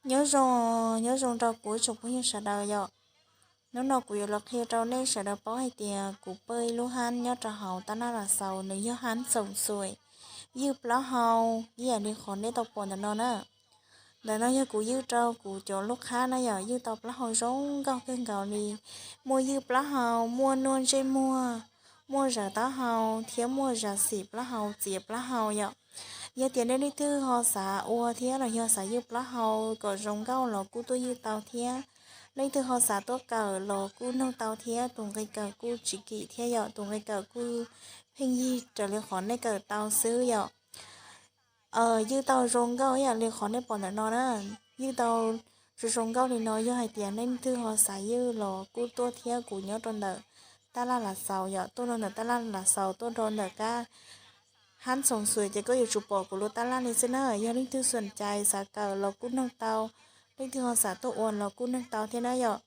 Nyob zoo, nyob zoo rau kuv ib tsoom phooj ywg sawv daws yom. Hnub no kuv yuav los qhia rau nej sawv daws paub hais tias kuv paj ib lub hab nyob rau hauv tab laj Las Xaus, nws yog hab xoom xuas, ywj plaub hau, ib yam li qhov nej tau pom ntawm no na. Ntawm no yog kuv ywj rau kuv cov lub qhab na yom, ywj tau plaub hau zoo nkauj kawg nkaus li. Muaj ywj plaub hau, muaj nuaj ntsej muag, muaj zam taub hau, thiab muaj zam xim plaub hau, txiav plaub hau yom. Yog tias nej leej twg ho xav ua thiab los yog xav ywj plaub hau kom zoo nkauj los kuj tuaj ywj tau thiab. Leej twg ho xav tuaj kawm los kuj noog tau thiab, tus nqi kawm kuj tsis kim thiab yom, tus nqi kawm kuj pheej yig raws li qhov nej kawm tau xwb yom. Ywj tau zoo nkauj ib yam li qhov nej pom ntawm no na. Ywj tau zoo zoo nkauj li no, yog hais tias nej leej twg ho xav ywj los kuj tuaj thiab, kuv nyob rau ntawm tab laj Las Xaus yom, tuaj rau ntawm tab laj Las Xaus, tuaj rau ntawm kab hab xoom xuas ces koj yuav tsum pom kuv lub tab laj li xwb na. Yog leej twg xoom cai xav kawm los kuj noog tau, leej twg ho xav tuaj ua los kuj noog tau thiab na yom.